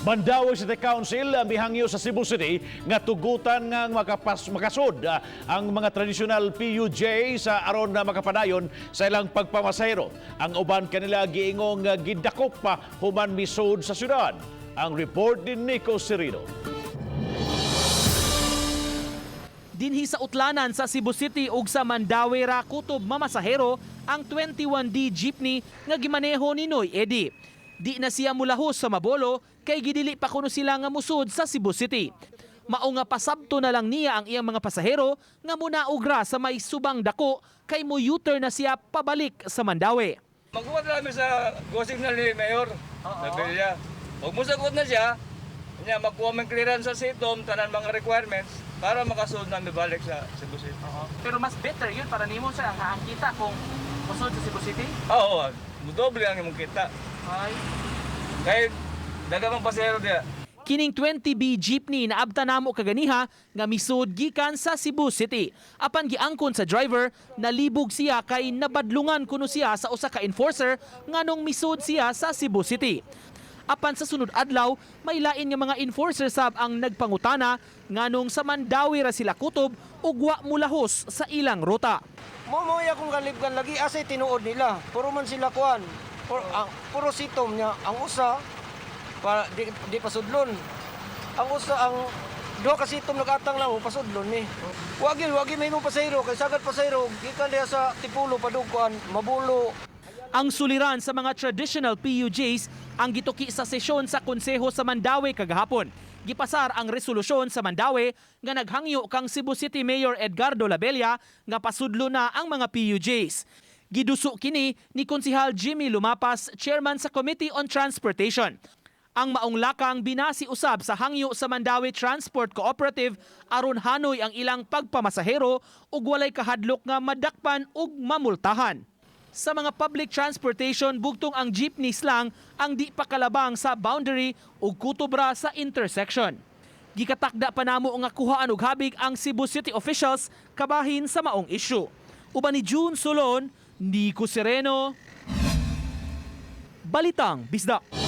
Mandaue City Council mihangyo sa Cebu City nga tugutan nga makasud ang mga tradisyonal PUJ sa aron na makapadayon sa ilang pagpamasahero. Ang uban kanila giingong gidakop pa human misud sa syudad. Ang report ni Nico Serino. Dinhi sa utlanan sa Cebu City ug sa Mandaue ra kutob mamasahero ang 21D jeepney nga gimaneho ni Noy Eddie. Di na siya mulahos sa Mabolo kay gidili pa kuno sila nga musud sa Cebu City. Mao nga pasabto na lang niya ang iyang mga pasahero nga munaog ra sa may Subang Dako kay mo U-turn na siya pabalik sa Mandaue. Magkuha na kami sa go signal ni Mayor. Nabilia. Huwag mo sagot na siya. Nya magkuha man clearance sa CITOM, tanan mga requirements para makasunod namin balik sa Cebu City. Pero mas better yun para nimo sa ang kita kung musud sa Cebu City. Oo, doble ang imong kita. Ay. Kahit daga mang pasero diya. Kining 20B jeepney na abta namo kaganiha nga misud gikan sa Cebu City. Apan giangkon sa driver, nalibog siya kay nabadlungan kuno siya sa usa ka enforcer nganong misud siya sa Cebu City. Apan sa sunod adlaw, may lain nga mga enforcer sab ang nagpangutana nganong sa Mandaue ra sila kutob ug wa mulahos sa ilang ruta. Mo mo akong kalibgan lagi asay tinuod nila. Puro man sila kuan. Puro, ang, puro sitom niya ang usa pa di, di pasudlon. Ang usa ang duha ka sitom nagatang lang mo pasudlon ni. Wagi wagi may mo pasayro kay sagad pasayro gikan diha sa Tipulo padug kuan Mabulo. Ang suliran sa mga traditional PUJs ang gituki sa sesyon sa Konseho sa Mandaue kagahapon. Gipasar ang resolusyon sa Mandaue nga naghangyo kang Cebu City Mayor Edgardo Labella nga pasudlo na ang mga PUJs. Giduso kini ni Konsihal Jimmy Lumapas, chairman sa Committee on Transportation. Ang maong lakang binasi usab sa hangyo sa Mandaue Transport Cooperative aron hanoy ang ilang pagpamasahero ug walay kahadlok nga madakpan ug mamultahan. Sa mga public transportation, bugtong ang jeepneys lang ang di pa kalabang sa boundary ug kutubra sa intersection. Gikatakda pa namo nga kuhaan og habig ang Cebu City officials kabahin sa maong issue. Uban ni June Solon, Nico Sereno, Balitang Bisdak.